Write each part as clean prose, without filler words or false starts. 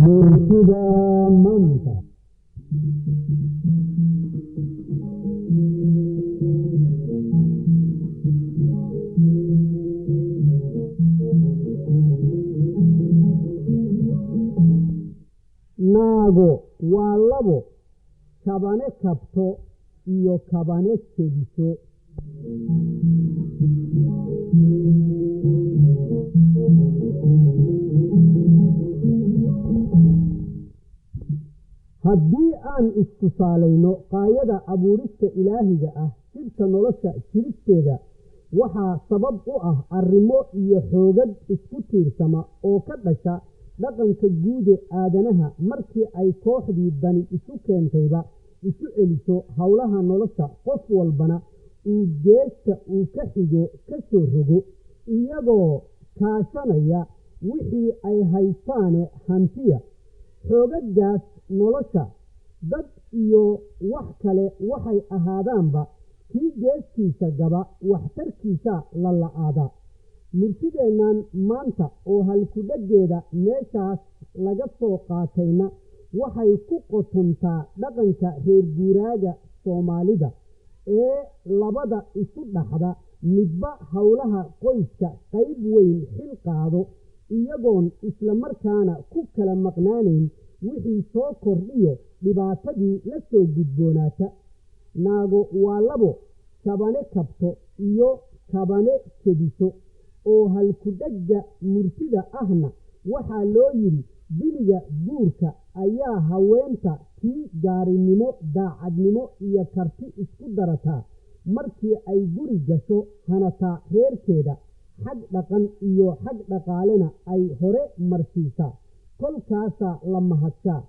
Murtida Maanta. Naago waa labo, kabane kabto iyo kabane jebiso. Haddii aan istusaalayno qaayada abuurista ilaahiga ah, sirta nolosha jiristeeda waxaa sabab u ah arrimo iyo xoogag isku tiirsama oo ka dhasha dhaqanka guude aadanaha. Markii ay kooxdii dani isu keentayba isu celiso howlaha nolosha, qof walbana uu geesta uu ka xigo ka soo rogo, iyagoo kaashanaya wixii ay haystaane hantiya. Xoogaggaas nolosha, dad iyo wax kale waxay ahaadaanba, kii geestiisa gaba waxtarkiisa la la'aadaa. Murtideennan maanta oo halkudheggeeda meeshaas laga soo qaatayna waxay ku qotontaa dhaqanka reer guuraaga Soomaalida ee labada isu dhaxda midba howlaha qoyska qayb weyn xil qaado, iyagoon isla markaana ku kala maqnaanayn wixii soo kordhiyo dhibaatadii la soo gudboonaata. Naago waa labo, kabane kabto iyo kabane jebiso, oo halkudhegga murtida ahna waxaa loo yidhi biliga guurka ayaa haweenta tii gaarinimo, daacadnimo iyo karti isku darataa markii ay guri gasho hanataa reerkeeda, xag dhaqan iyo xag dhaqaalena ay hore marsiisaa, kolkaasaa la mahadshaa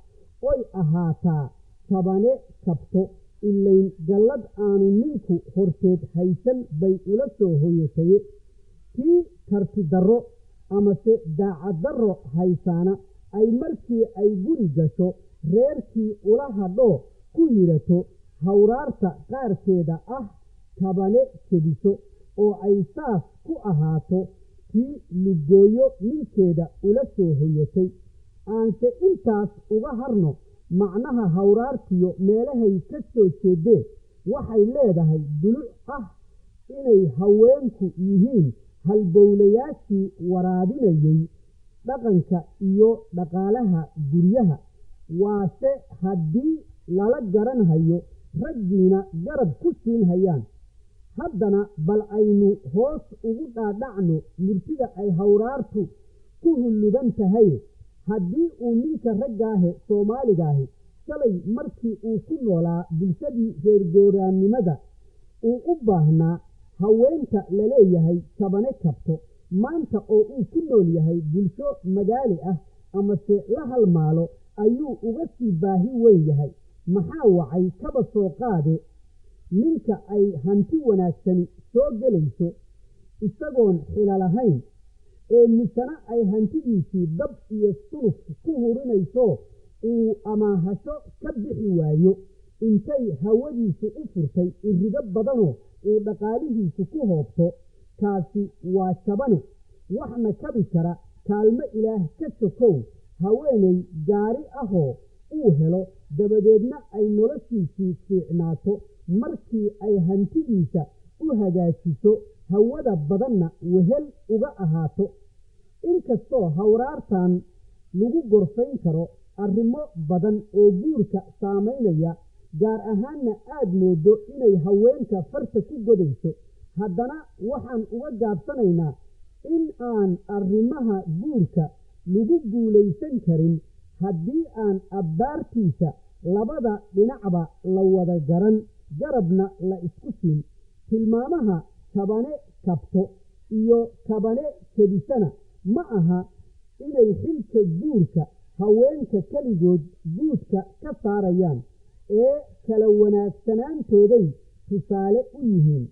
oy ahaataa kabane kabto. Ilayn gallad aanu ninku horteed haysan bay ula soo hoyataye. Tii karti darro amase daacad darro haysaana ay markii ay guri gasho reerkii ula hadhoo ku hirato hawraarta qaarkeeda ah kabane jebiso, oo ay saas ku ahaato tii lugooyo ninkeeda ula soo hoyatay. Aanse intaas uga harno macnaha hawraartiyo meelahay ka soo jeedee, waxay leedahay duluc ah inay haweenku yihiin halbowlayaashii waraabinayay dhaqanka iyo dhaqaalaha guryaha, waase haddii lala garanhayo raggiina garab ku siin hayaan. Haddana bal aynu hoos ugu dhaadhacno murtida ay hawraartu ku hulluban tahay. Haddii uu ninka raggaahe Soomaaligaahi shalay markii uu ku noolaa bulshadii reer gooraannimada uu u baahnaa haweenta laleeyahay kabane kabto, maanta oo uu ku nool yahay bulsho magaali ah amase la halmaalo ayuu uga sii baahi weyn yahay. Maxaa wacay? Kaba soo qaade ninka ay hanti wanaagsani soo gelayso isagoon xila lahayn, ee misena ay hantidiisii dab iyo suluf ku hurinayso uu amaahasho ka bixi waayo, intay hawadiisu u furtay irido badanoo uu dhaqaalihiisu ku hoobto, kaasi waa jabane. Waxna kabi kara kaalmo ilaah ka sokow haweenay gaari ahoo uu helo, dabadeedna ay noloshiisii fiicnaato markii ay hantidiisa u hagaajiso, hawada badanna wehel uga ahaato. Inkastoo hawraartan lagu gorfayn karo arrimo badan oo guurka saamaynaya, gaar ahaanna aad moodo inay haweenka farta ku godayso, haddana waxaan uga gaabsanaynaa in aan arrimaha guurka lagu guulaysan karin haddii aan abbaartiisa labada dhinacba la wada garan, garabna la isku siin. Tilmaamaha kabane kabto iyo kabane jebisana ma aha inay xilka guurka haweenka keligood guudka ka saarayaan, ee kala wanaagsanaantooday tusaale u yihiin.